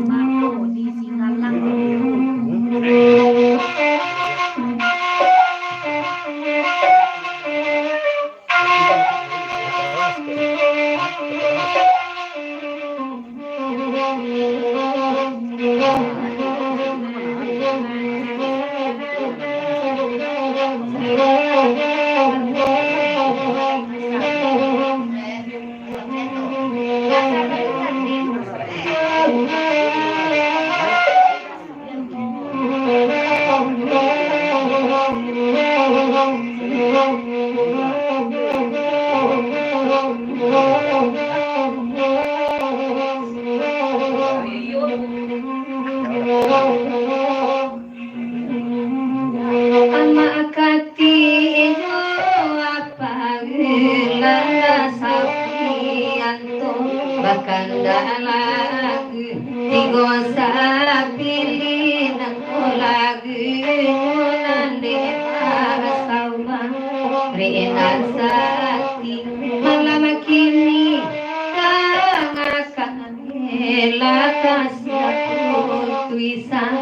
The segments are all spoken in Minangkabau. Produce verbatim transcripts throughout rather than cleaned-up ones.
Mako di Singalang. Amak katik jo apa gelah sapian tu, bakandak lagu tigo sapilih nangko lagu nan dek Sauma. Rina Sati malam kini tangah Lah kasiah putuisan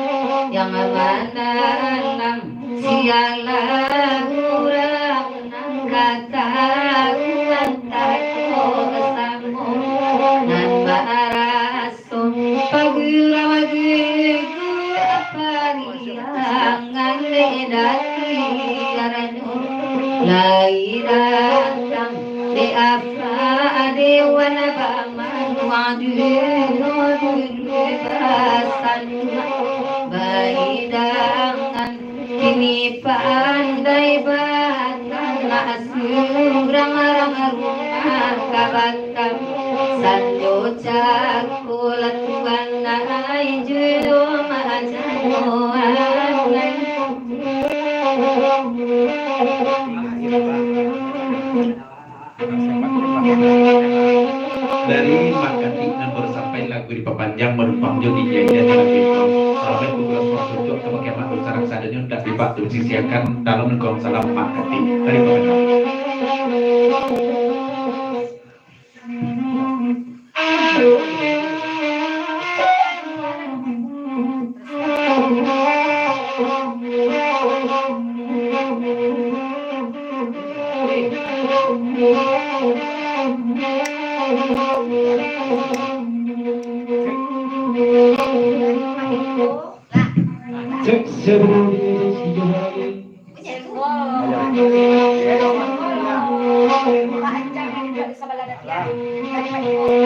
yang manalam, sialah urang nan katakuan takut samo, nan baraso pagurau gugu pariangan dek datiaranyo. Lai datang dek apa dewan bama Waduh, basanang baidangan, kini pandai batanak surang, rang rumah ka Batam. Sando cako lah tuan ai juo maajanoan. Dari Mak Katik nan baru sampai lagu dipapanjang, manumpang jo di jaya di lagu itu. Salam baik pukul sepuluh suntuk ka pakai mak tu sarang sadonyo, dan bibak tu sisiakan dalam lingkungan salam Mak Katik. Dari papanjang. Cek, sebelum ini.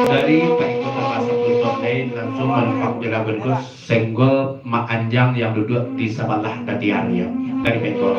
Dari Pak Iko Tamasa Putong Dai langsung manumpang jo lagu ko, Senggol Mak Anjang yang duduk di sabalah Dati Arya. Dari Pak Iko.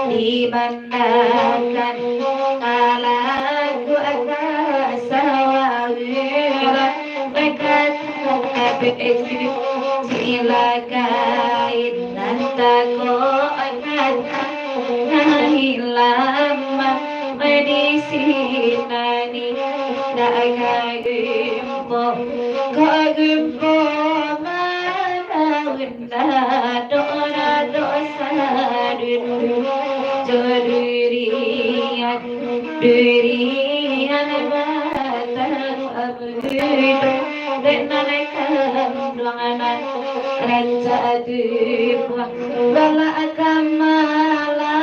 Di banda Kan kalagu aka sawah urang, bakata beju cilakain nan tako kata, nahi lama di sinani, dak ka gempo, ka gempo manaun. Dadok-dadok sadundu jo durian, durian batang abudu, dek nan kanduang nan rancak tubuah, balak kamala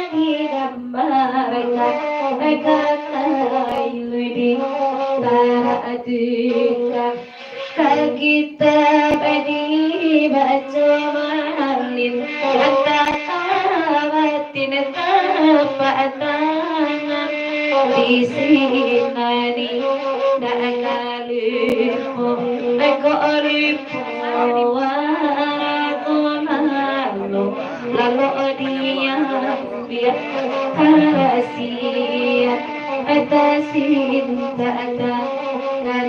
didambarkan, kayu di tarak tukang. Kagik Tabadi baco malin, anta tabatin tapak tangan, di sinan indak ka lupo, kok lupo warago lalo, lalo diam. Biak karasian, atas cinta tangan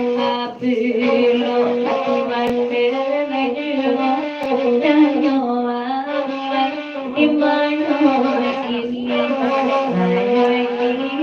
pulo aku mandengannyo. Imanyo ini, imanyo ini.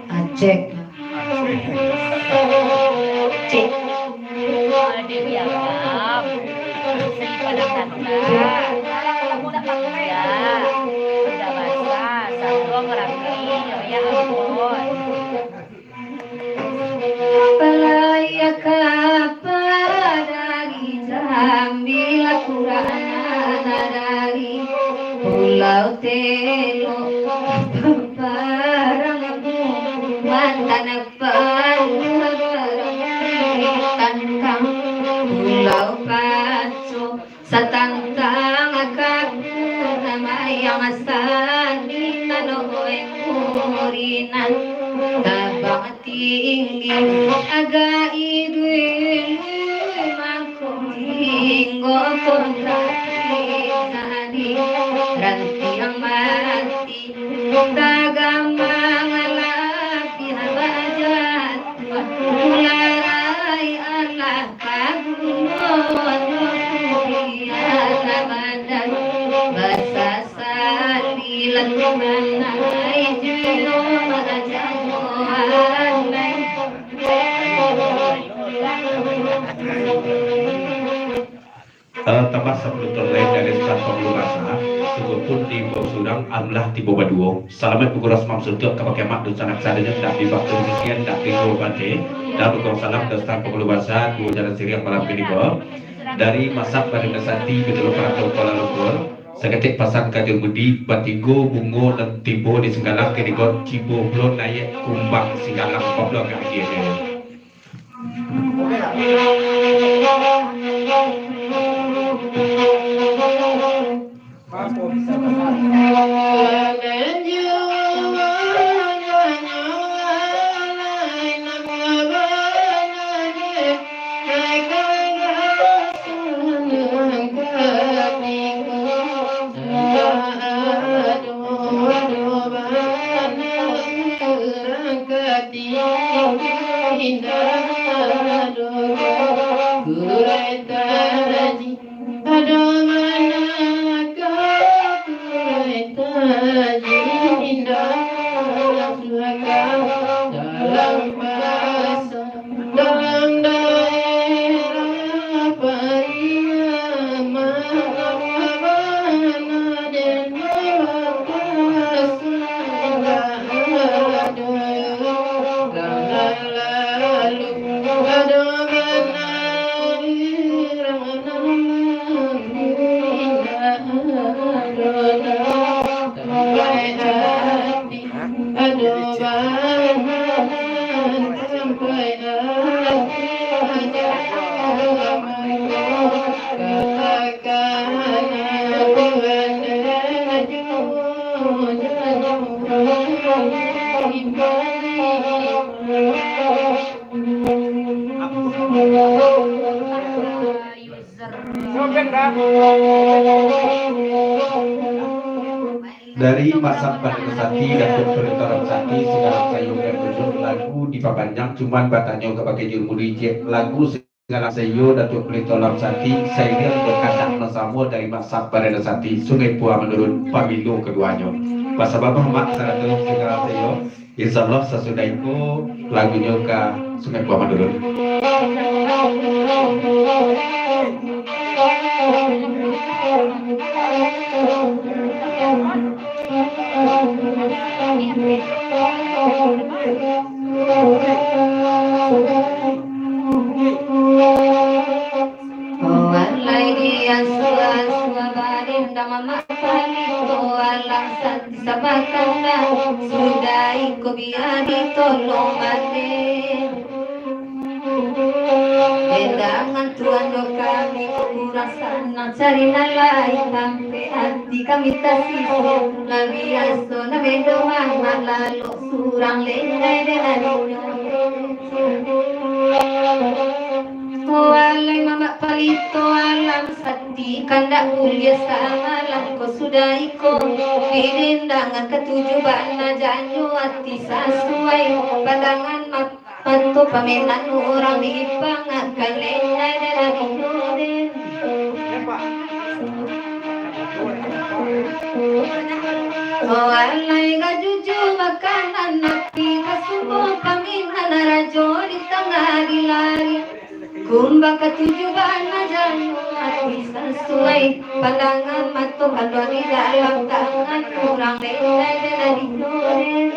Acek. Cek. Ade biarkan. Si Padang Data. Kamu nak pakai ya? Udah basah. Satu ngerangkai. Ya ampun. Palaya ka padari, sambilan Qur'an dari Pulau Telok, paparang mantan panuah barang, tantang Pulau Paco. Satantang kaku namayang sandi, nanoe kurinan tabang tinggi, agak idui mangko tinggo kontak sandi, rantiang mati. Tagamang lapiah bajatuah, mularai alah paguno kuliah badan, basasar di latuman ai juo majamuan. Eh, tambah sapuluah ton lai dari Sutan Pangulu Basa, sungguahpun di Bau Surang, alhamdulillah tibo baduo. Salamaik baguras mamsuntuak kabake amak dunsanak sadonyo, ndak bi baktu sisian, ndak bi guo bate. Dan utuang salam dari Sutan Pangulu Basa, duo jalan siriah malam kiniko. Dari Masak Barinda Sati, Bintulu Parandau Kuala Lumpur. Saketek pasan ka Jurumudi, batigo bungo nan tibo di Singgalang kiniko, tibo pulo naiak kumbang Singgalang, apo pulo agak agiah. Dalam daerah Pariaman, Dari Masak Badan Sati, Datuak Pelito Lam Sati, Sigalang Sayo, lagu dipapanjang, cuman batanyo kabake Juru Mudi, cek lagu Sigalang Sayo, Datuak Pelito Lam Sati, sairing jo kandak nan samo dari Masak Badan Sati, Sungai Pua Manurun, pamilo kaduonyo. Basabab Mak sarato Sigalang Sayo, insya Allah sasudah iko lagunyo ka Sungai Pua Manurun. Walai di asua-asua badan, dama mapalito alam sati sabatang, sudah iko bia ditolong baliak. Undangan tuan do kami, kurang sanang cari nan lain, sampai ati kami tasisia, lah biaso nan bedo mamak, lalok surang lenyai den adinyo. Walai mamak palito alam sati, kandak buliah samalam ko sudah iko, di undangan katuju bana janyo ati sasuai, pandangan mak- Pato pamenan urang dipangakan lenyai den adinyo den. Walai ka jujua makanan ati, ka sumua pamenan rajo di tangah dilari. Kumbang katuju bana janyo ati sasuai, pandangan mato kalua di dalam tangan urang lenyai den adinyo den.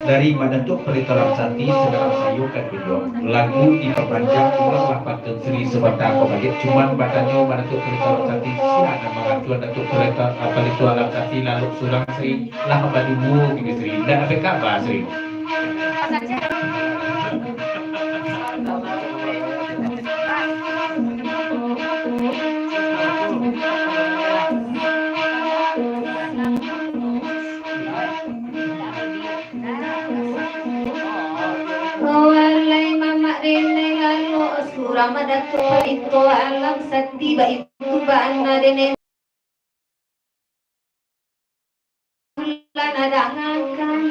Dari Madatuak Pelito Lam Sati, Sigalang Sayo ka Bidong. Lagu dipapanjang, urang lah pantun Sri sabanta ko baliak, cuman batanyo Madatuak Pelito Lam Sati, sia nan mangantuan Datuak Pelito, Pelito Lam Sati lalok surang Sri, lah baduo kini Sri, indak ado kaba Sri. Walai mamak denai lalok surang, Madatuak Palito Alam Sati, baitu bana denai. Lah na dangakan.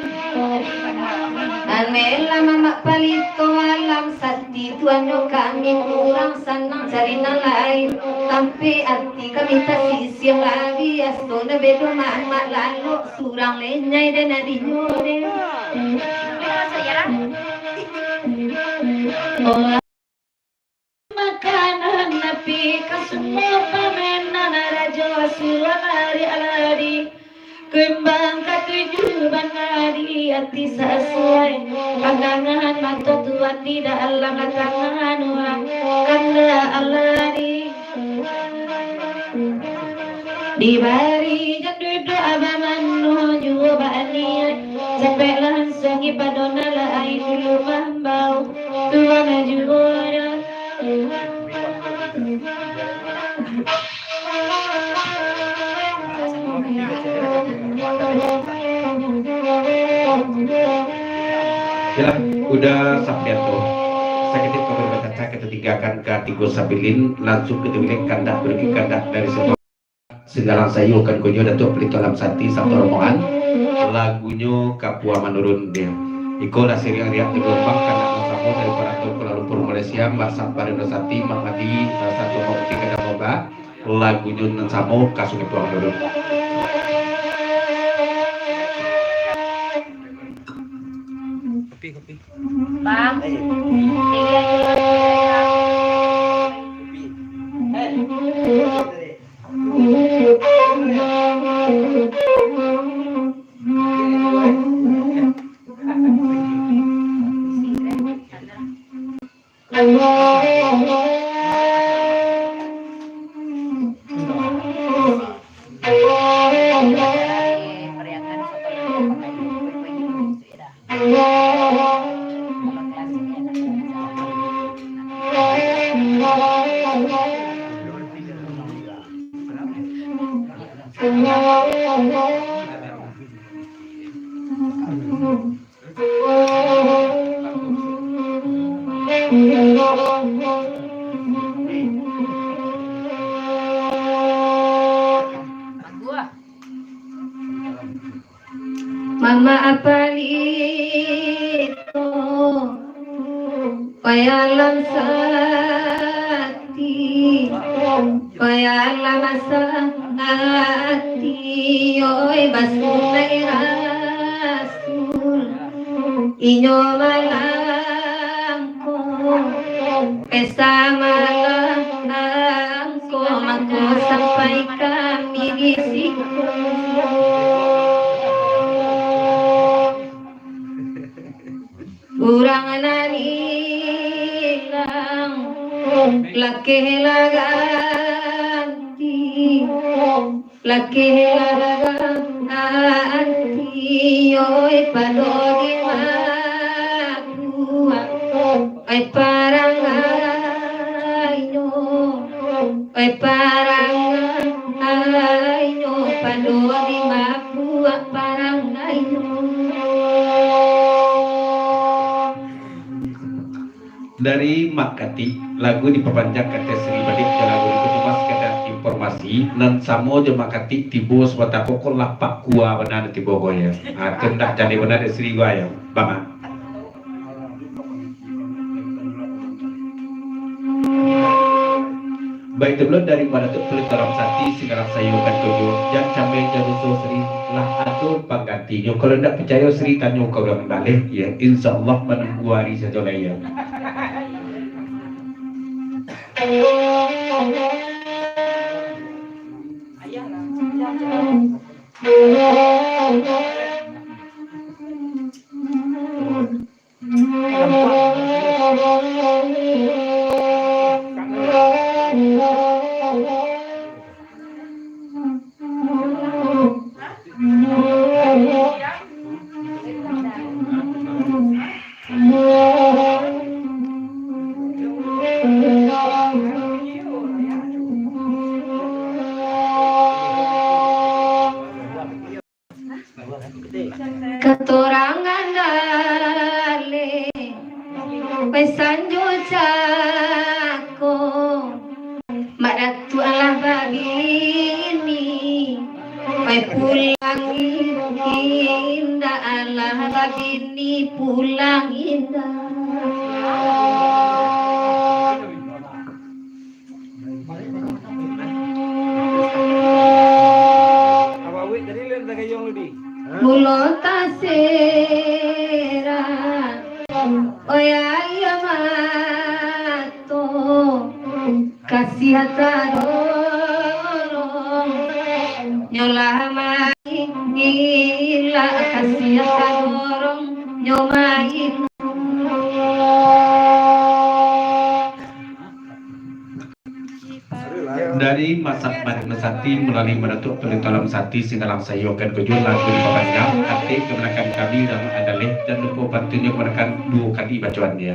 Amelah mamak Palito Alam Sati, tuan jo kami kurang sanang cari nan lain. Sampai ati kami tasisia, lah biaso nan bedo mamak, lalok surang lenyai den adinyo den. Makanan api ka sumua pamenan rajo surang ari aladi. Kumbang katuju bana di ati sasuai, pandangan mato tuan di dalam tangan urang kandak aladi. Dibari jan duduak bamanuh juo baniaik, capek lansuang ipado nan lai dulu mambao. Tuan juo dah. Yalah, Uda Sapianto. Saketek ka bataca, ka tatinggakan ka Tigo Sabilin, lansuang ka Tigo Sabilin, kandak baribu kandak dari sebuah Sigalang Sayo kan konyo Datuak Palito Alam Sati sato rombongan. Lagunyo Ka Pua Manurun dia. Iko lah siriang riak di gelombang, kandak nan samo dari Parantau Kuala Lumpur, Malaysia, Mbak Sabar Indosati, Mak Madi, eh, satu Mak Uti Gadang Moga, lagunyo nan samo, ka Sungai Tuang dulu. Kopi, kopi. Bang. Iya, iya, iya, iya. Kopi. Eh. Mama Apalito, Payalam Sati, Payalam Sati, oi, basunai Rasul, inyo malangko, pesta malangko, mako sampai kami di siko. Urang nan ilang, lakeh lah ganti, lakeh lah ganti, oi, pado di mabuak, oi, parangainyo. Oi, parangainyo, pado di mabuak parangainyo. Dari Mak Katik, lagu dipapanjang ka Teh Sri baliak jo lagu itu, cuma sakadar informasi, nan samo jo Mak Katik tibo sabanta ko, ko lah pakua bana tibo ko, yo. Ha, tu ndak jadi bana Teh Sri ko, yo. Bang, ah. Baitu pulo dari Mak Datuak Peluit Talam Sati, Singgalang Sayo kan tujuah, jan cameh jan ruso Sri, lah ado panggantinyo. Kalau ndak picayo Sri, tanyo ka urang baleh, ya. Insya Allah manunggu ari sajo lai, ya. Katorangan daleh, pesan jo cako, Mak Datuak alah babini, pai pulang indak, alah babini pulang indak. Mulo tasera, oi aia mato, kasiah tadorong, nyo lah main gila, kasiah tadorong, nyo main. Dari Mak Sat Manik Mesati, malalui Mak Datuak Peluit Talam Sati, Singgalang Sayo kan tujuah, lagu dipapanjang, atik kamanakan kami, Rahmat Adaleh, jan lupo pantunnyo kamanakan duo kali bacoan dia.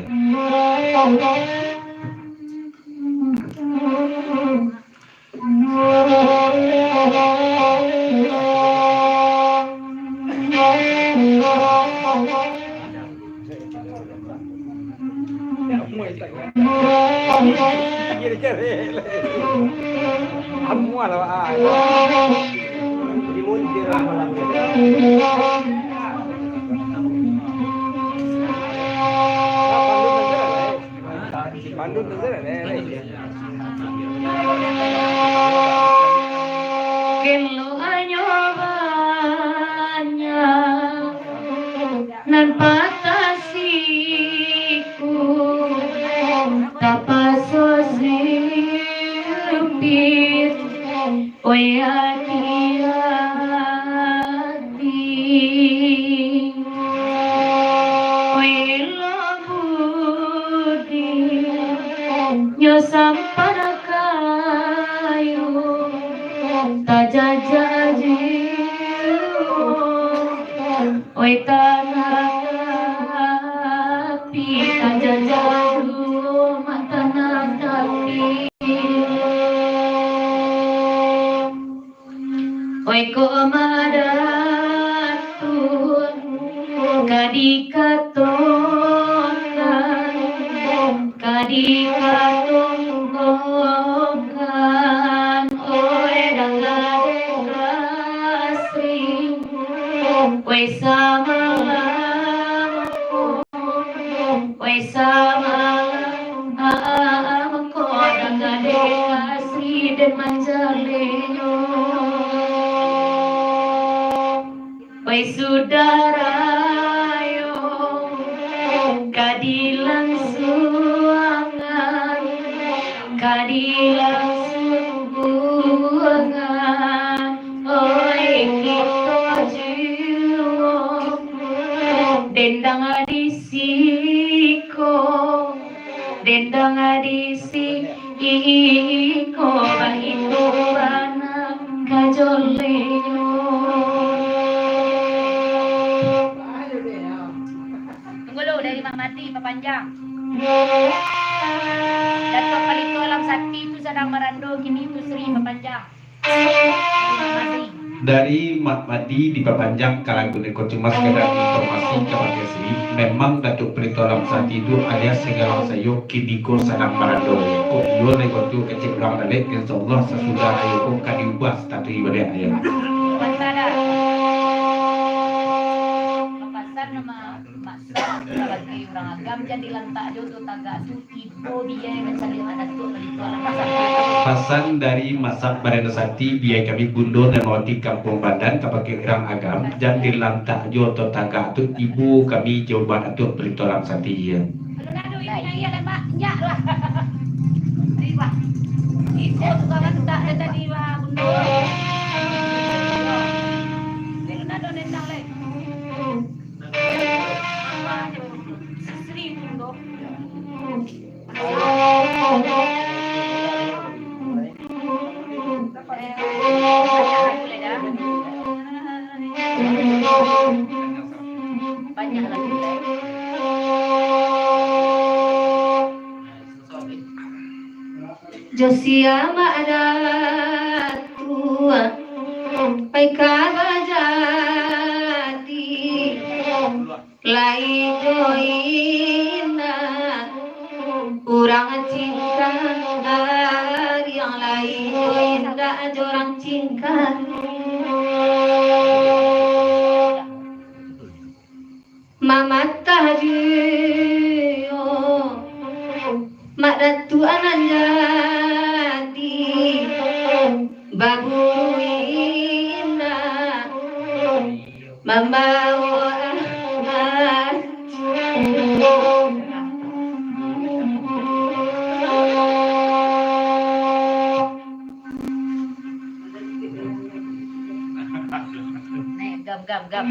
Gelo anyo banyak nan patah siku, tapaso sipit, oi aki-aki. Oi lo budi nyo sampan kayu, tajajak jiwa. Oi tanah tapi, tajajak juo mak tanah tapi. Oi kok mak datuak, ka dikatokan, ka dikatonggokan, oi dangka dek Kasri, oi samalam. Wai samalam, ah, mangko dangka dek Kasri den manjalenyo. Wai sudarayo, ka dilangsuangan, ka dilangsuangan, oi kito jiwa. Dendang di siko, dendang di siko, baitu bana kajolenyo. Tunggu lu, dari Mak Madi, Papanjang. Datuak Palito Alam Sati tu sadang marando kini tu, Sri, Papanjang. Dari Mak Madi di Papanjang ka lagu niko, cuma sakadar informasi kabake Sri. Memang Datuak Palito Alam Sati tu alias Singgalang Sayo kiniko sadang marando. Kok iyo lai kok tu kecek urang dalek, insyaallah sasudah rayo ko ka diubah status ibadah ayo. Pasan nama, pasan kabake urang agam, jan dilantak jo tu tagak tu. Pasan dari Masak Barendo Sati, biyai kami Bundo nan mawakili Kampuang Pandan, kabake urang agam, jan dilantak jo tatangga tu, ibu kami jo Datuak Palito Alam Sati, yo. Jo sia Mak Datuak, pai ka bajadi. Lai jo indak urang cingkang, ariang lai jo indak jo urang cingkang. Mamatah juo Mak Datuak nan jadi, baburu indak. Mambawa Gam, gam, gam.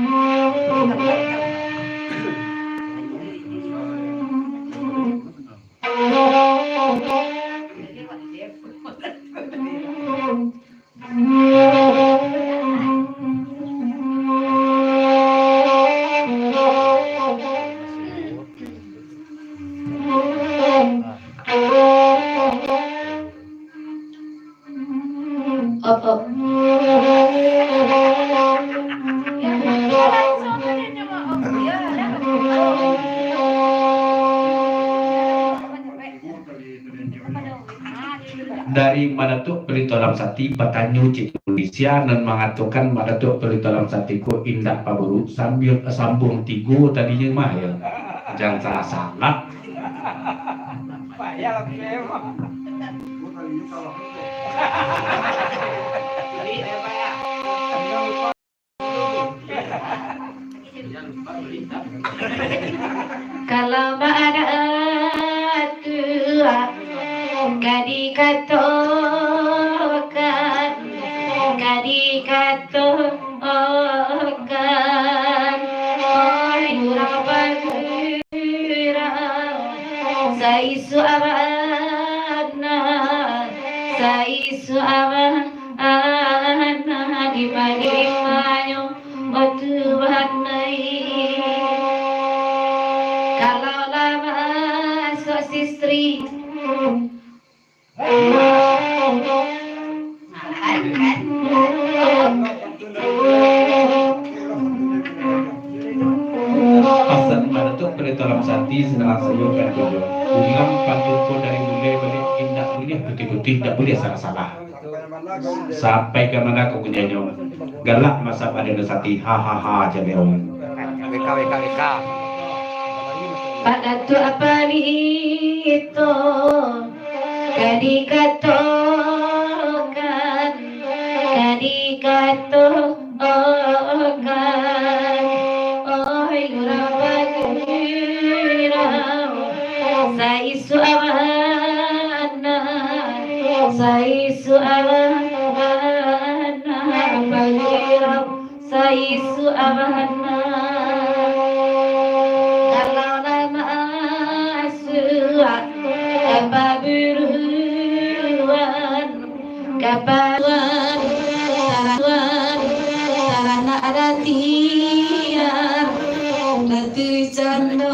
Dari Mak Datuak Palito Alam Sati batanyo cik tu, sia nan mangatokan Mak Datuak Palito Alam Sati ko indak paburuk, sambia sambuang tigo tadinyo mah, yo. Jan salah-salah. Kalau baadat tu ka dikatokan, ka dikatokan, oi urang Pagarang, saisuak bana, saisuak bana, di pagi mayo. Otu bahanai. Kalau lah masuk sistri. Pasan Baratok Pelita Lam Sati, senang sayo kan jojo. Ulang pantun ko dari mulai baliak, indak buliah putih-putih, indak buliah salah-salah. Sampai ka mana ko punyanyo? Galak masak badan sati, ha, ha, ha, jan lewat. W K, W K, W K. Pak Datuak Palito, ka dikatokan, ka dikatokan, oi urang Pagarang, saisuak bana, saisuak bana, Pagarang, saisuak bana. Kalau lah masuak ka paburuan, ka paburuan, taranak, taranak ratian, ratu cando.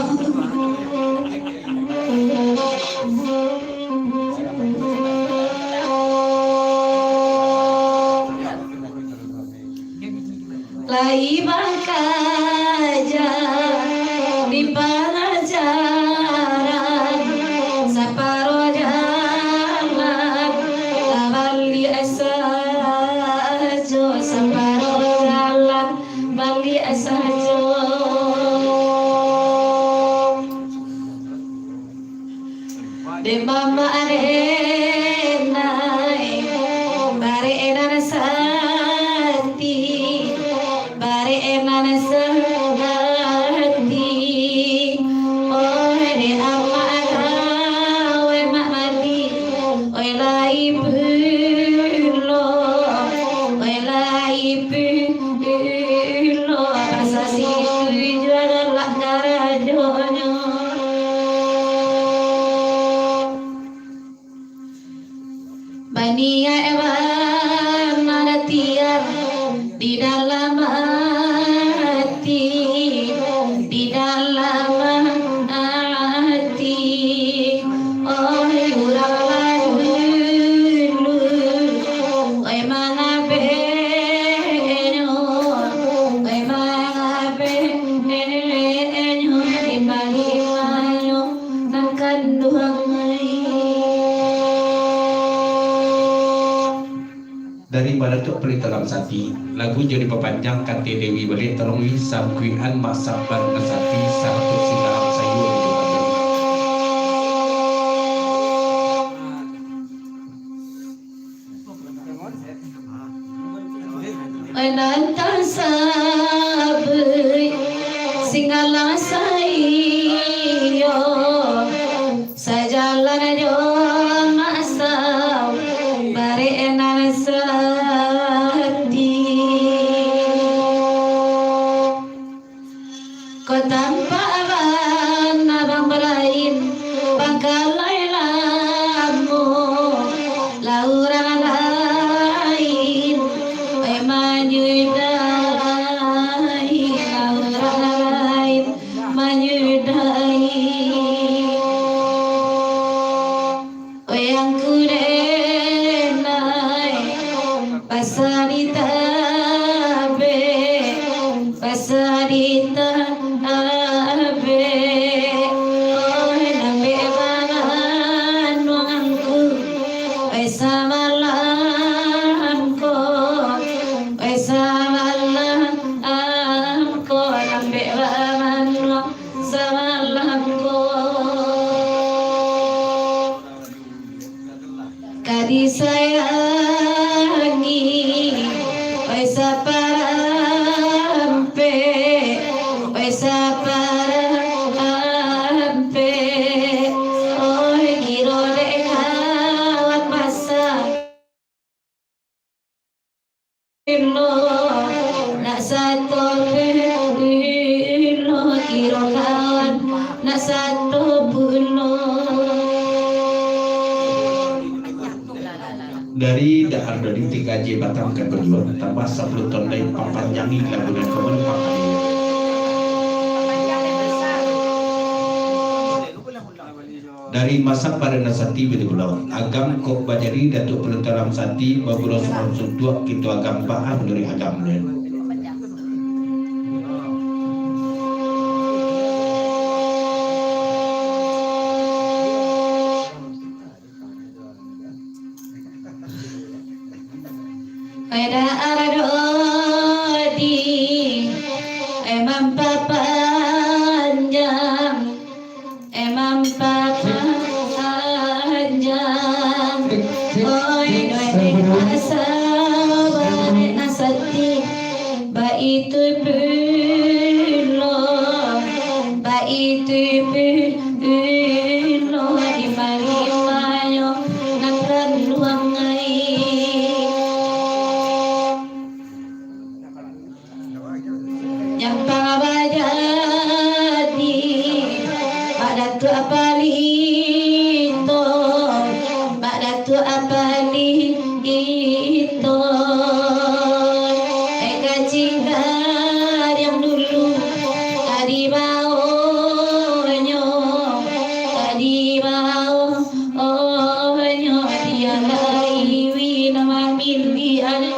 Lai bakaja di palajaran, saparo jalan lah baliak sajo, saparo jalan baliak sajo. Dek mamak dek nai, barek nan sati, barek nan sati. Oi dek amak kawin nak mandi, oi lai pulo, oi lai pulo, pasal situ juo lah karajonyo. Baniaik bana tiar di dalam ati, di dalam ati. Oi urang lah dulu, oi mangabeknyo, oi mangabeknyo, di pagi mayo nan kanduang ai. Dari Baratok Pelita Lam Sati, lagu jo dipapanjang ka T D W baliak, tolong wi, sangkuikan Mak Sabar Lam Sati, sarato Sindaram Sayua di Jumatan. Nan tasabuik singgalang saiyo, sajalan jo maso, barek nan sati. Ko tampak bana bang balain, bangkalai lamo, lah urang lain, eh, manyudahi, lah urang lain manyudahi. Wayangku denai, basa ditabek, basa ditabek. Oi, lambek babanuangku, oi, samalam ko, oi, samalam ko, lambek babanuang samalam ko. Angin, oi saparampek, oi saparampek, oi kiro dek kawan masa. Ino, nak sato pe, ino kiro kawan, nak sato puno. Dari Daan Ardoni tiga J Batang ka Tujuan, tambah sapuluah tondai papanjangi lagu nan ka manumpang. Dari Masak Badan Sati Bidi Pulau, Agam kok bajadi Datuk Peluta Lam Sati, bagulo surang suntuak kito Agam baa dari Agam. Eda ardodi, emang papanjang, emang papanjang. Oi, doi dek asa, barek nasati. Baitu pulo, baitu pulo, di mari mayo nan randuang ai. Nyampang bajadi, Pak Datuak Palito, Pak Datuak Palito. Eh, kacing gadang dulu, tadi baonyo, tadi baonyo, dia lai wina mamilihan.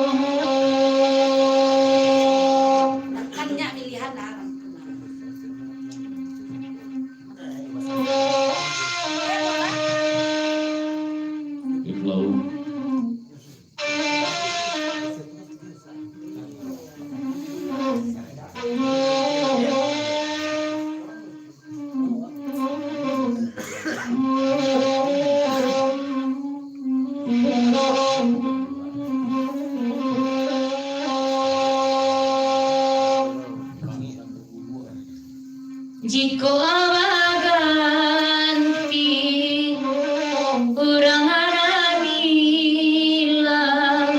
Kan nyak pilihan lah. Jikok baganti urang nan ilang,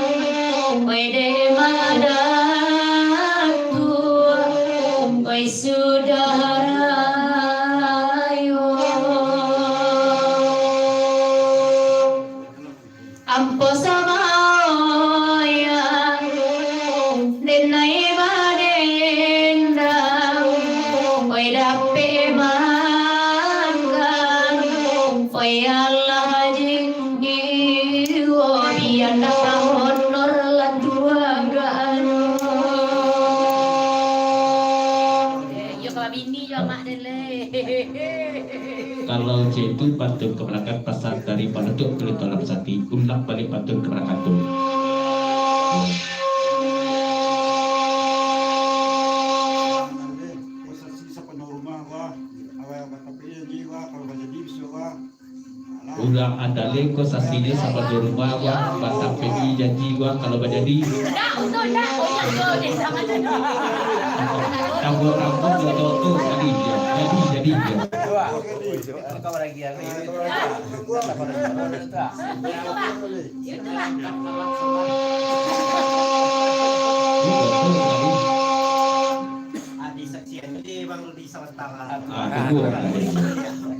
wai dek madatuak, wai sudarayo. Ampo sambayang, denai badendang, oi dapek makan, oi alah jiwa, bian dapat honor lah tuagaan. Iyo, kalau bini jo amak den lai. Kalau cek itu, pantun kamanakan pasan dari Pak Datuak Palito Lam Sati, ulang baliak pantun kamanakan tu. Urang andale ko sasinyo sabantuak rumah, wah, batapek janji, wah, kalau bajadi. Ndak, untuak ndak, untuak tu, deh, sama tu. Tambah-tambah, jodoh tu, jadi, jadi, jadi. Itu, Bang. Itu, Bang. Adi saksian, jadi Bang Rudi. Ah, tunggu.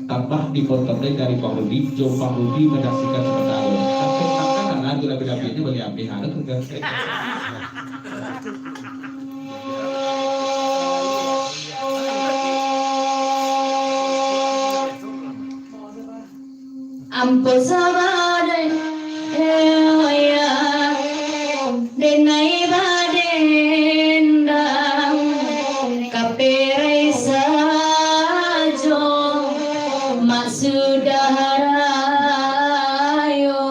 Tambah dipotong dari Bang Rudi, jo Bang Rudi manyaksikan sementara. Sampai makanan lagi, lebih-lebihnya bagi ambil, ha, tu kan. Ampo sabana, eh, ya, denai badendang, kaperai sajo, mak sudah rayo.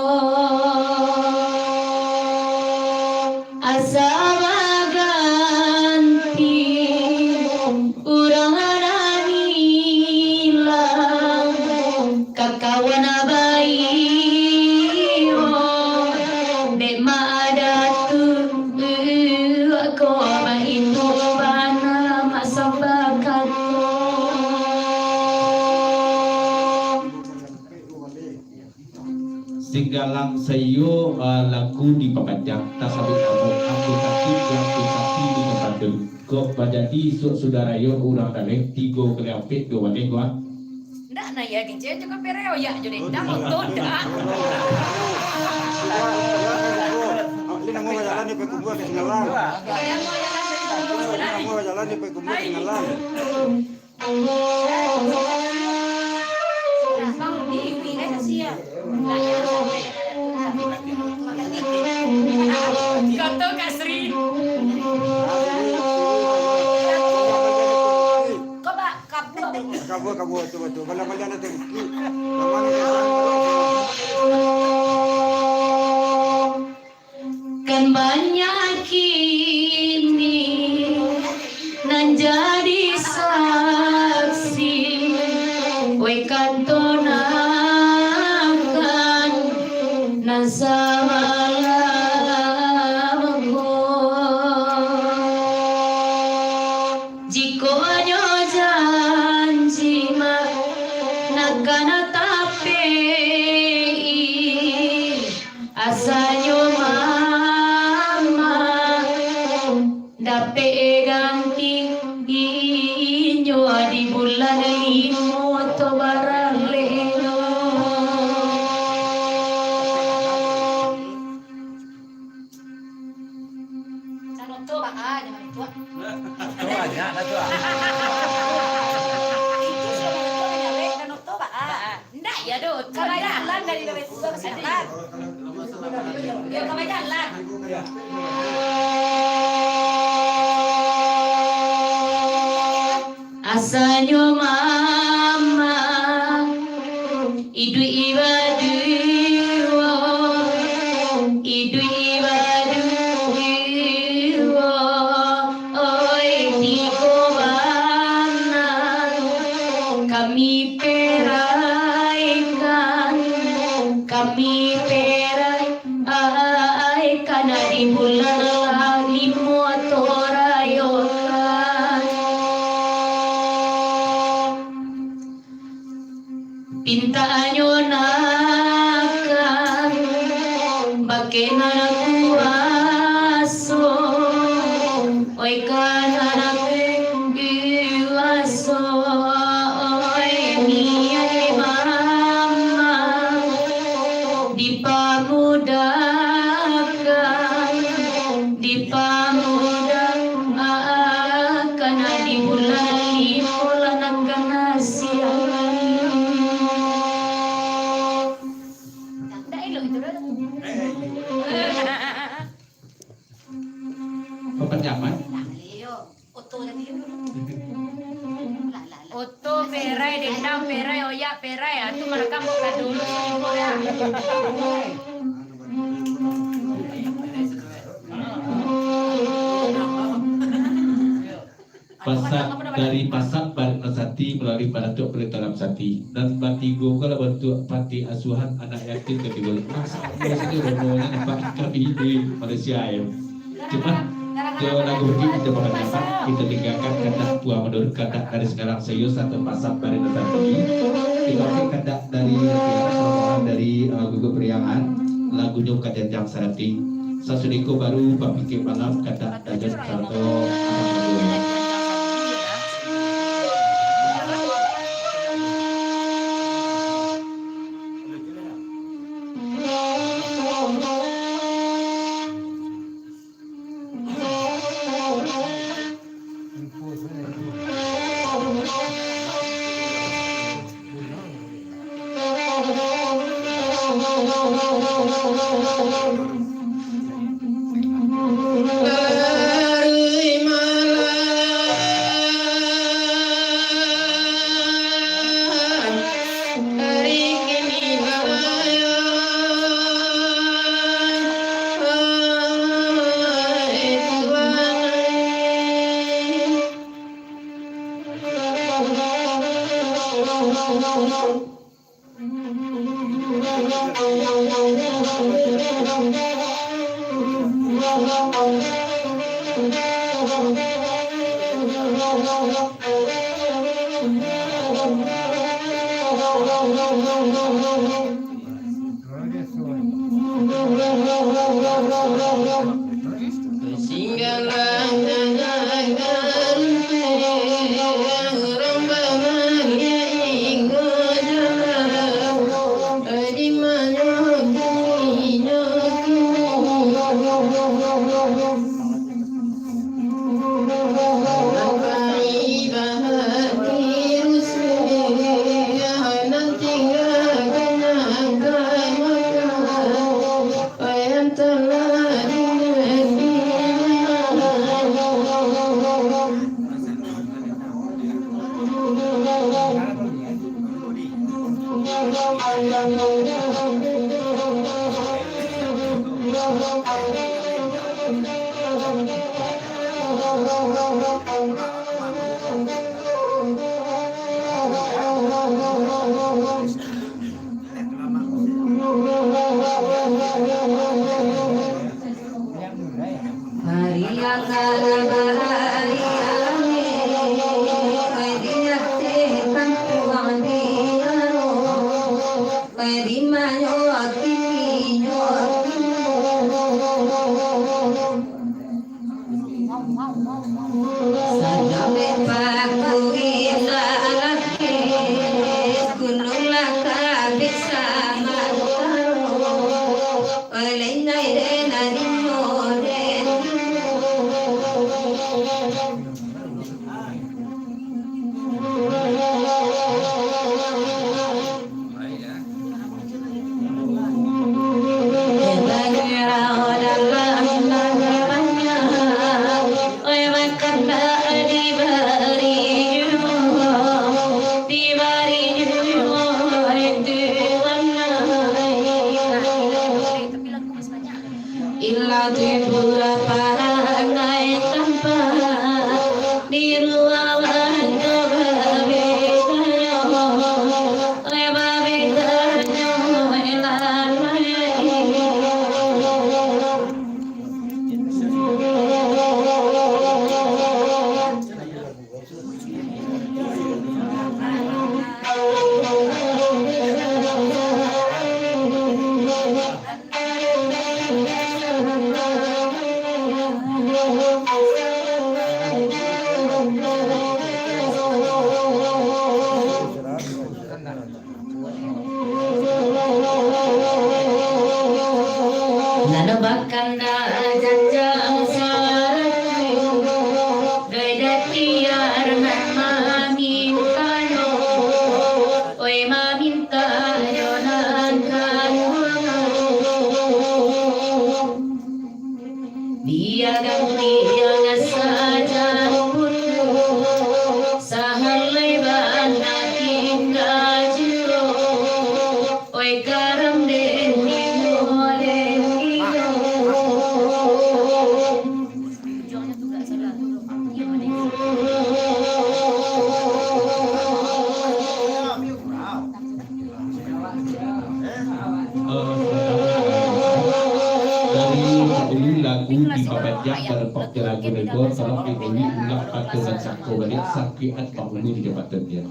Asa baganti urang nan ilang, kakawan baik. Saiyo, ah, lagu dipapanjang, tasabuik namo, angku sakik, angku sakik di tampek tu. Kok bajadi isuak sudah rayo urang daleh, tigo kali ampek duo baleh, Tuan. Ndak, nah, ya, gincen juga pereo, ya, jadi ndak nonton, ndak. Ini namo bajalan di Payakumbuah ka Singgalang. Ini namo bajalan di Payakumbuah ka Singgalang. Kato Kak Sri. Kau ba-, kabua, kabua, kabua, tu batua. Bala-bala dah takuti. Kan banyak kini nan jadi saksi, wai kato nakan nan samalam ko. Jikok hanyo janji mah, nak kana tapei. Asanyo mama dapek ganti inyo di bulan limo tu baralehnyo. Canoto baa, jangan itu. Banyak lah tu, ah. Itu sudah banyak tu, banyak leh, canoto baa. Ndak ya, doh. Kabajalan dari bawah itu, ke sana. Ya, kabajalan. Asanyo mama iduik ibaduo, iduik ibaduo, oi tigo bana kami peraikan, kami perai. Ai, kana di bulan limo tu rayokan. Pintanyo nakan bakeh nan kuaso. Oi, kana nan kuaso, oi, niat mama dipamudahkan, dipamudahkan di bulan limo lah nan kana siang. Ndak elok itu doh. Papanjaman. Oto perai, dendam perai, oyak perai, ah, tu marekam buka dulu sini, Bang, ya. Pasak, dari Pasak Barit Mesati malalui Padatuak Perintah Lam Sati, nan batigo ko lah bantuak panti asuhan anak yatim ka tigo. Masak, masak tu rono nyo nampak kami di Malaysia yo. Cuma, jo lagu ni kito bakal dapat, kito tinggakan kandak puang mundur, kandak dari sakarang sajo satu Pasak Barit Mesati. Kito ambil kandak dari, dari, eh, Guguik Pariangan, lagunyo Kajanjang Sarati. Sasudah iko baru Bapikek Malam, kandak Dajat sarato anak-anak. Ila tibulah parangai tampa di ruangan tu babedonyo, babedonyo ilan mayai. Nan bakandak janjang saratu, doi datiar nan mamintanyo, oi, mamintanyo nan kaduo. Diagang-diagang sajan putu, sahalai bana tingga juo. Oi, karam den inyo, den inyo. Dari dulu lagu di Babanyak, dari Pak Jerago Rego, tolong diulik ulang pantun dan sako baliak, sakik atau ulu di jabatan dia.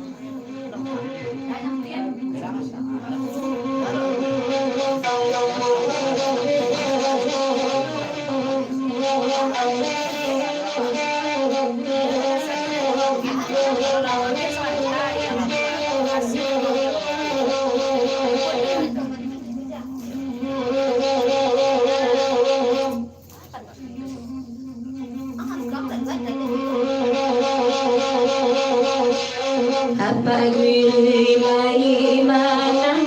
Apa giri lai manang,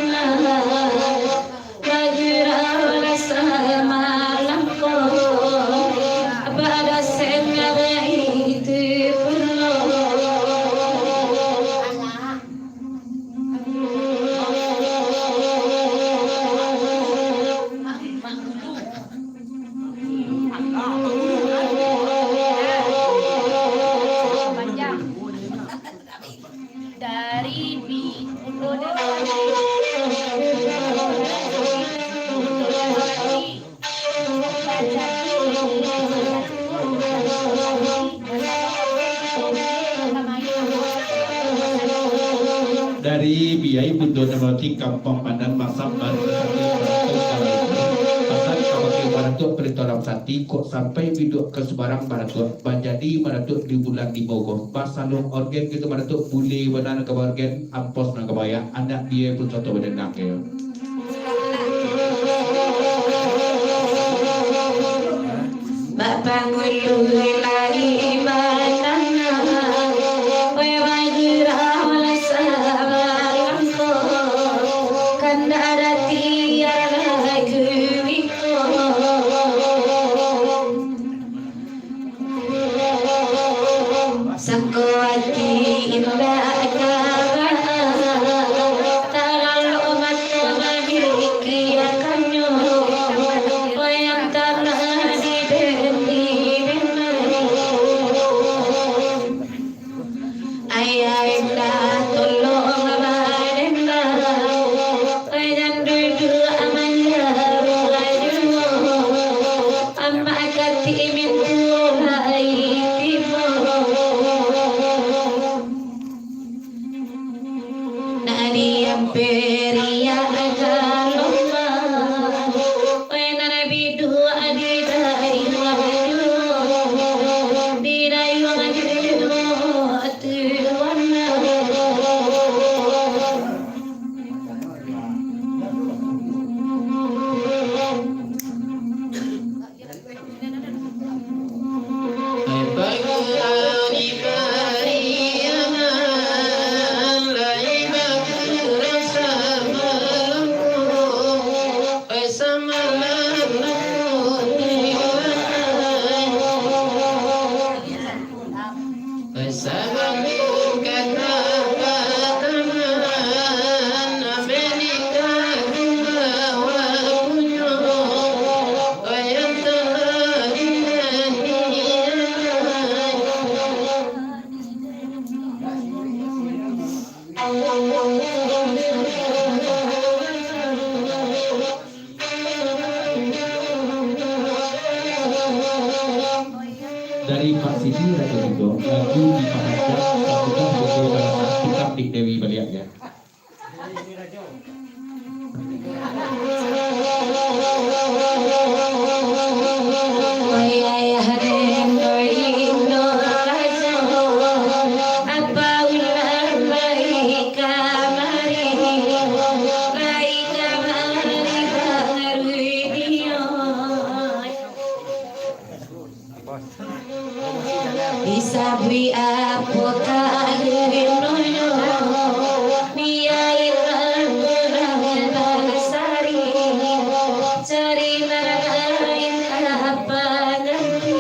bagurau lah samalam ko, apa dasarnya baitu pulo. Dari di Dari biai Bundo Namati Kampung Pandan Masak Baru. Datuak Pelito Lam Sati, kok sampai biduak ka subarang Datuak, bajadi Datuak di bulan limo ko. Basalun orgen kito Datuak, buleh bana nan ka baorgen, ampos nan ka bayak, anak bia pun sato badendang yo. Bak pangulu lai manang, wai bagurau lah sabalangko, kandak rati lagu iko. Sangko ati indak kaba, talalok mato mamilikiakannyo, wayang tanah di den di den. Ayah indak tolong badengar, jan duduak manjaruah juo, amak katik mintu lai tibo. Nak diamperi agak lomba, wai nan biduak di dayuang juo, di dayuang juo. Dari Pak Sidi Rajo Tigo, lagu di Paranjang, sambutan Bojo Dalaman, tukang Dik Dewi baliak, ya. Wayah den Indo Rajo, apa ulah lai kamari, lai kamari baru dio. Disabuik apo ka gunonyo, bia ilang urang basari, cari nan lain ka pangganti.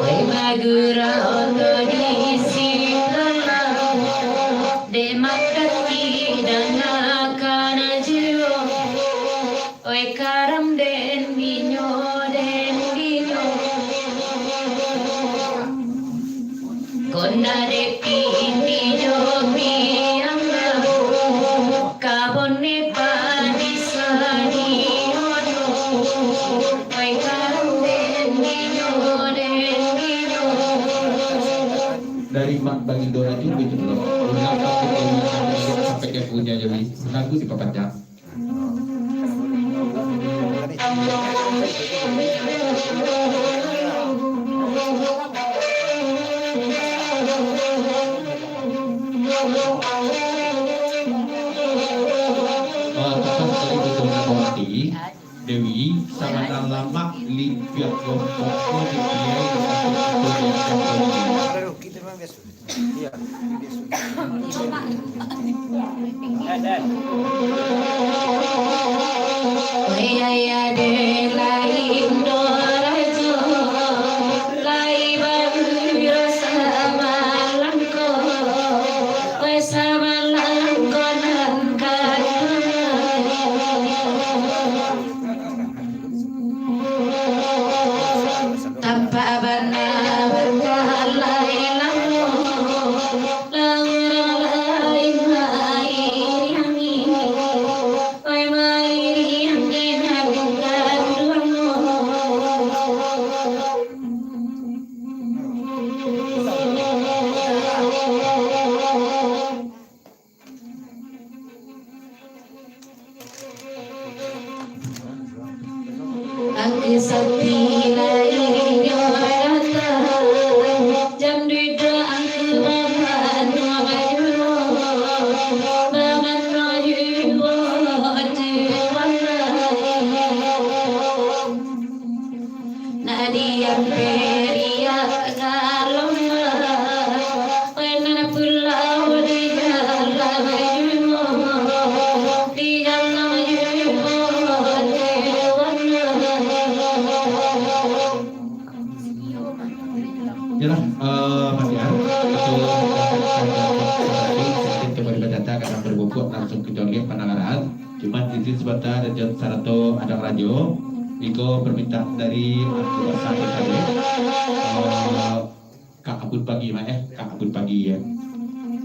Wai bagurau tu di sinan, dek mangkati dangakan juo. Oi karam den dinyo, den dinyo. Kona dek piti jo piang, kabon dek padi sadio. Oi karam den dinyo, den dinyo. Dari Mak Bagindo Rajo, gitu loh. Ulang sampai ke, sampai ke punya jadi lagu di papanjang. Dewi, sabana lamak limpiak lompok ko dipiai. Wayah den lai Indo Rajo, lai baru sabalangko, wai sabalangko nan kaduo. Tampak bana batalai lamo, lah urang lain mairiangi, oi mairiangi nan ganduang. Yalah, eh, Mas Ian, untuk mungkin kembali berdatang, kadang berbubuak, langsung kita lihat pandangan. Cuman izin sebentar, dan sarato Adang Rajo, iko permintaan dari Angku Basa P K B. Eh, Kak Abun Pagi, Mak, eh, Kak Abun Pagi, ya.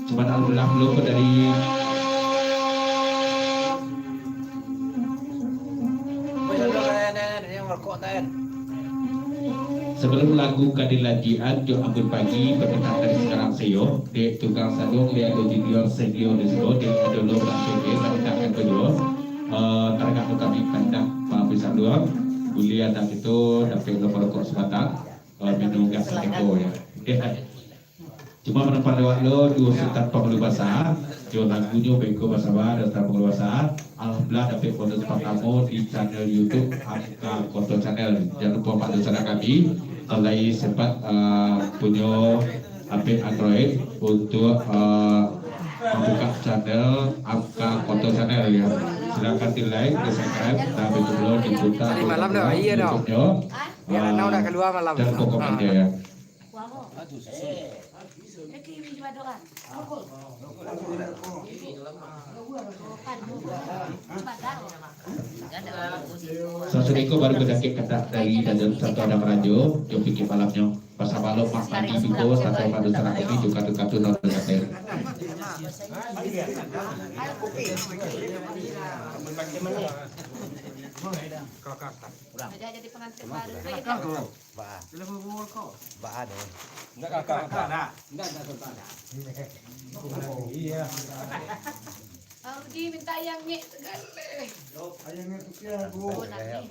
Cuman alhamdulillah, belum pun dari Sebelum lagu ka dilanjuikan jo Abun Pagi, permintaan dari sekarang sajo, dek tukang saduang, dek ado junior senior di siko, dek ado lo Bang P J, permintaan ko juo. Eh, taruih kami kandak mampir saluang, buliah anak kito dapek lo marokok sabatang, eh, minum gas sateko, ya. Cuma manampak lewat lo duo Sutan Pangulu Basa, jo lagunyo beko basaba dan Sutan Pangulu Basa. Alhamdulillah, dapek bonus partamo di channel YouTube Angka Koto Channel. Jan lupo bantu sanak kami, kalau lai sempat, eh, punyo H P Android untuk, eh, mambuka channel Angka Koto Channel, ya. Silakan di like, di subscribe, dan begitu pulo diputa. Tadi malam dah, iya dah. YouTube-nyo. Biar Anau nak keluar malam. Jan lupo komen, ya. Sasudah iko baru badakek kandak dari Rajo Santo Adang Rajo, jo pikir malamnyo. Pasal balok mak mandi jugo, tanto madu sanak kami, jo katu-katu nan bagatai. Jadi pengantin baru. Baa. Baa doh. Indak kakak, indak. Indak, indak, indak. Iya. Bang Rudi minta ayam ngek segala. Ayam ngek putiah, Bu. Oh, nanti.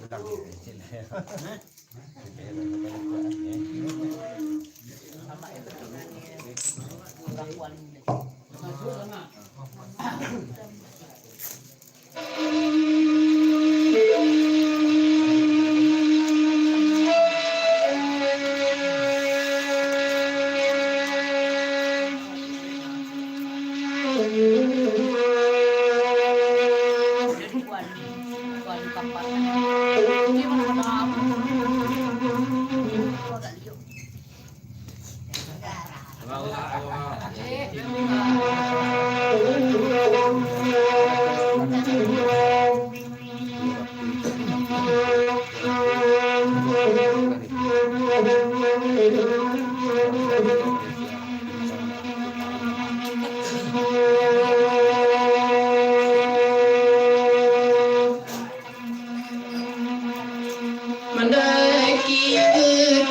Mandaki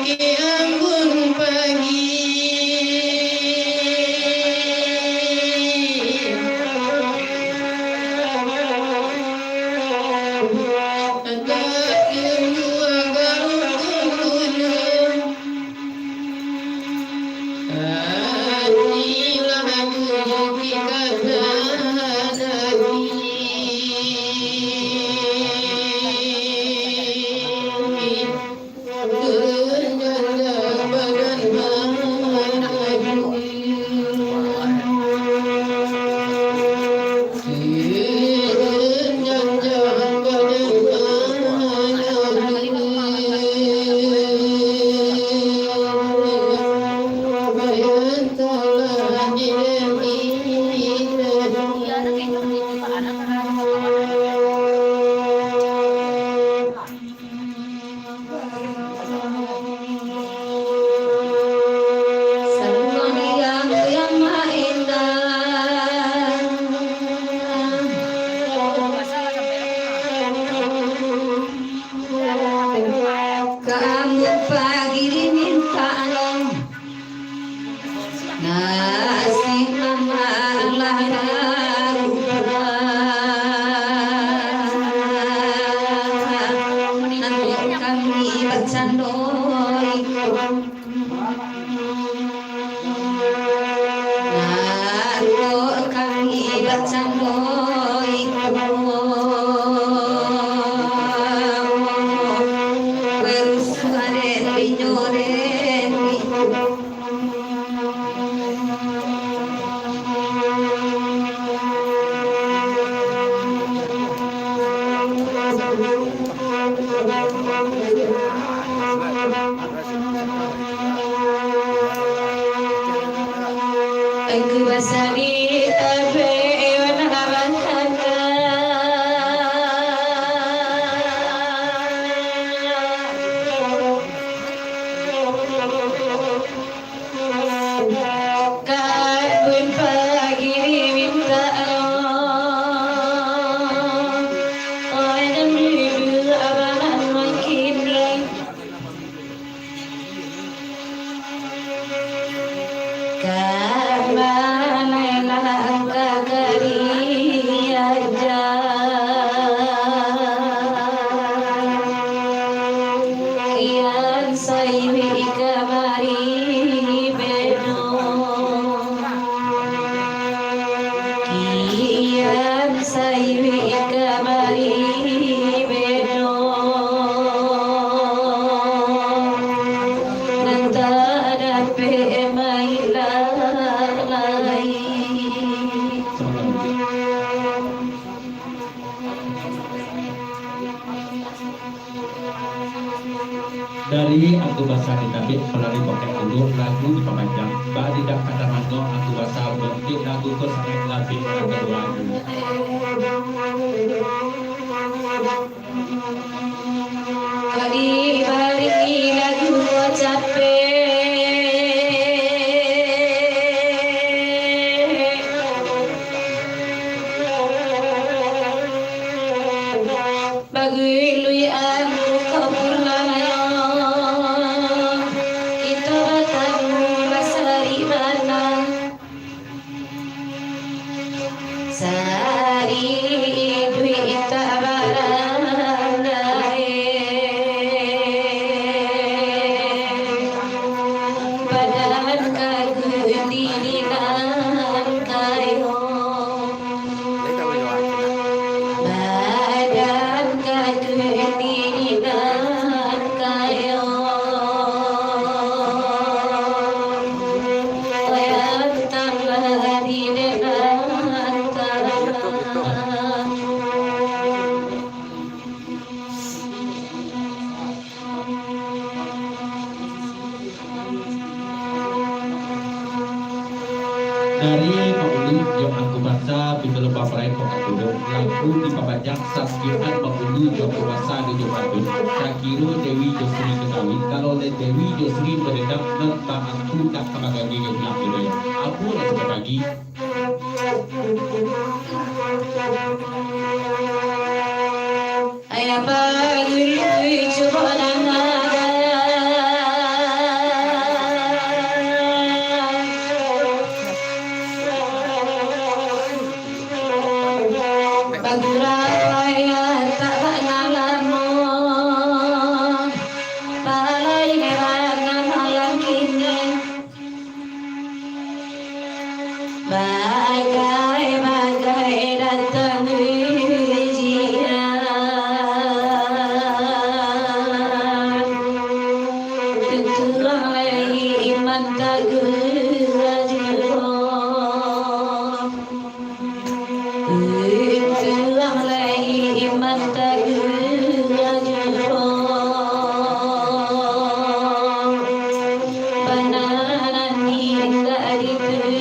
ke Ambun Pagi. Candoi. Nando kami bacandoi. Berusuh aren binyoren. Aku basari tapi wan abang kakak. Kabun pagi diminta Allah, oi, dan dulu abang makin lai. Kamana lah angka kari aja. Kian saiwi kamari bedo. Kian saiwi kamari bedo. Nan tak dapek mailang lai. Dari Angku Basa di Tabik, Pelari Bukik Ulu, lagu dipamanjang, balidak ka tamango Angku Basa, bantuak lagu ko sangaik labiah nan kaduo lagu. Kok dibari lagu ko capek. Bagului angku ko pulang yo, kito batamu basari bana. Sari iduik tak barandai, badan kagundi nan kayo. Badan kadundi nan kayo, yang tambah di dalam tanah. Dari Pak Uli, jo Angku Basa, Bintang Lebar Parai, Pekan Kudo, lagu dipabanjang sakian Pak Uli, jo Angku Basa, di Jumat tu, sakiro Dewi jo Sri ketahui, kalau lai Dewi jo Sri badendam, nan tak angku tak kabagagi jo pulang tu, deh. Ampun lah, sudah pagi. Ayah bagului cubo nangah. Bagurau ayah tak bak nan lamo. Palai merah nan malam kini. Bagai-bagai datang ujian, tutuang lai iman taguah juo. Tuang lai iman taguah juo, bana nan indak ditukahi.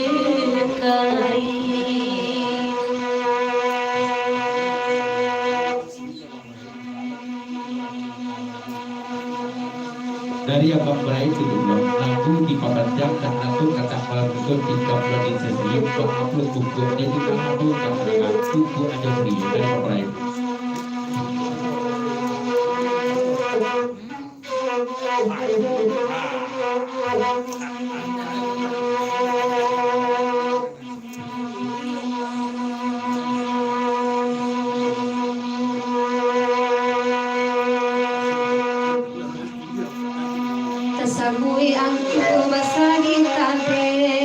Dari Abang Brai tu dulu, lagu dipabanjang dan atur katak malam minggu tiga bulan di sesi, buat upload buku, jadi kamu tu tak mendengar, buku aja sendiri dari Abang Brai. Sabuik angku basa di tabek.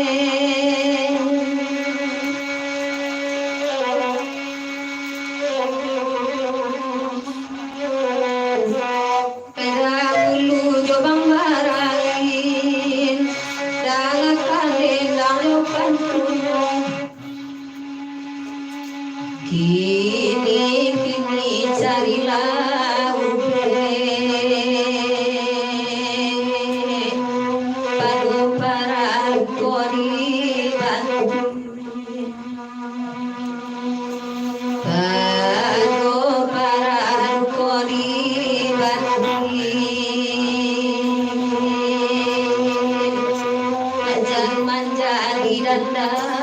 Peda ulu jo bang barain, dalam kalendang jo pantun. Kini-kini carilah ubek, pado paralu ko dibantu. Pado paralu ko dibantu. Ajan manjadi danda.